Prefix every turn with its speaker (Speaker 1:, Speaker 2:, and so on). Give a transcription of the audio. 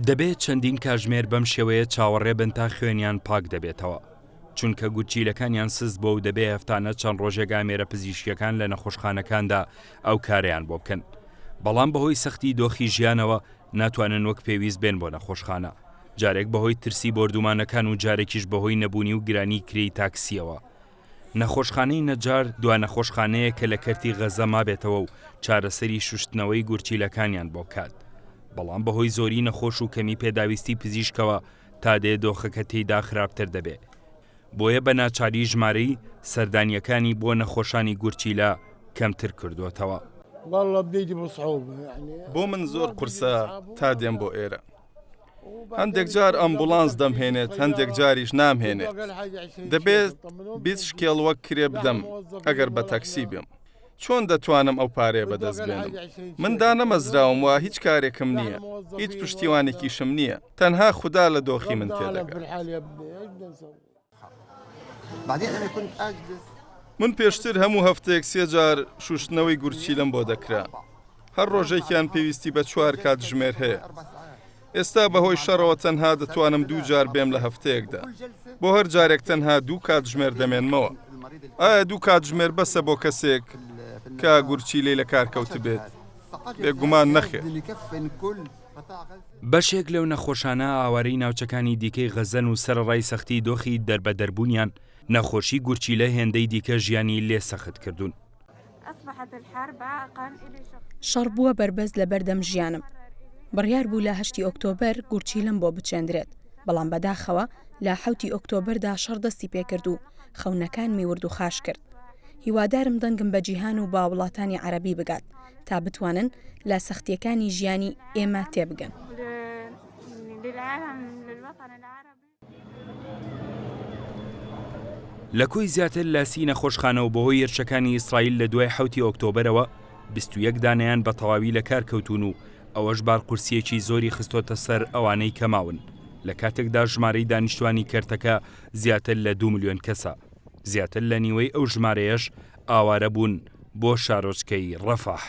Speaker 1: دەبێت چەندین کاژمێر بەم شێوەیە چاوەڕێ بن تا خوێنیان پاک دەبێتەوە، چونکە گورچیلەکانیان سست بووە و دەبێ هەفتانە چەند ڕۆژێک ئامێرە پزیشکییەکان لە نەخۆشخانەکاندا ئەو کارەیان بۆ بکەن. بەڵام بەهۆی سەختی دۆخی ژیانەوە ناتوانن وەک پێویست بێن بۆ نەخۆشخانە، جارێک بەهۆی ترسی بۆردومانەکان و جارێکیش بەهۆی نەبوونی و گرانی کرێی تاکسییەوە. نەخۆشخانەی نەجار دوا نەخۆشخانەیە کە لە کەرتی غەزە مابێتەوە و چارەسەری شوشتنەوەی گورچیلەکانیان بۆ بکات، بەڵام بەهۆی زۆری نەخۆش و کەمی پێداویستی پزیشکەوە تا دێ دۆخەکە تێیدا خراپتر دەبێ، بۆیە بە ناچاری ژمارەی سەردانییەکانی بۆ نەخۆشانی گورچیلە کەمتر کردووەتەوە.
Speaker 2: بۆ من زۆر قورسە تا دێم بۆ ئێرە. هەندێک جار ئەمبوڵانس دەمهێنێت هەندێک جاریش نامهێنێت. دەبێت 20 شکێڵ وەک کرێ بدەم ئەگەر بە تەکسی بێم. چۆن دەتوانم ئەو پارەیە بەدەست بێنم؟ من دانەمەزراوم و هیچ کارێکم نییە، هیچ پشتیوانێکیشم نییە، تەنها خودا لە دۆخی من تێدەگات. من پێشتر هەموو هەفتەیەک سێ جار شوشتنەوەی گورچیلەم بۆ دەکرا. هەر ڕۆژێکیان پێویستی بە چوار کاتژمێر هەیە. ئێستا بەهۆی شەڕەوە تەنها دەتوانم دوو جار بێم لە هەفتەیەکدا. بۆ هەر جارێک تەنها دوو کاتژمێر دەمێنمەوە. ئایا دوو کاتژمێر بەسە بۆ کەسێک کە گورچیلەی لەکار کەوتبێت؟ بێگومان نەخێر.
Speaker 1: بەشێک لەو نەخۆشانە ئاوارەی ناوچەکانی دیکەی غەزەن و سەرەڕای سەختی دۆخی دەربەدەربوونیان، نەخۆشی گورچیلە هێندەی دیکە ژیانی لێ سەخت کردوون.
Speaker 3: شەڕ بووە بەربەست لەبەردەم ژیانم. بڕیار بوو لە هەشتی ئۆکتۆبەر گورچیلەم بۆ بچێندرێت، بەڵام بەداخەوە لە حەوتی ئۆکتۆبەردا شەڕ دەستی پێکرد و خەونەکانمی وردوخاش کرد. هیوادارم دەنگم بە جیهان و بە وڵاتانی عەرەبی بگات تا بتوانن لە سەختییەکانی ژیانی ئێمە تێبگەن.
Speaker 1: لە کۆی زیاتر لە سی نەخۆشخانە و بەهۆی هێرشەکانی ئیسرائیل لە دوای حەوتی ئۆکتۆبەرەوە 21 دانەیان بە تەواوی لە کار کەوتوون و ئەوەش بارقورسییەکی زۆری خستۆتە سەر ئەوانەی کە ماون لە کاتێکدا ژمارەی دانیشتوانی کەرتەکە زیاتر لە دوو ملیۆن کەسە زیاتر لە نیوەی ئەو ژمارەیەش ئاوارە بوون بۆ شارۆچکەی ڕەفەح.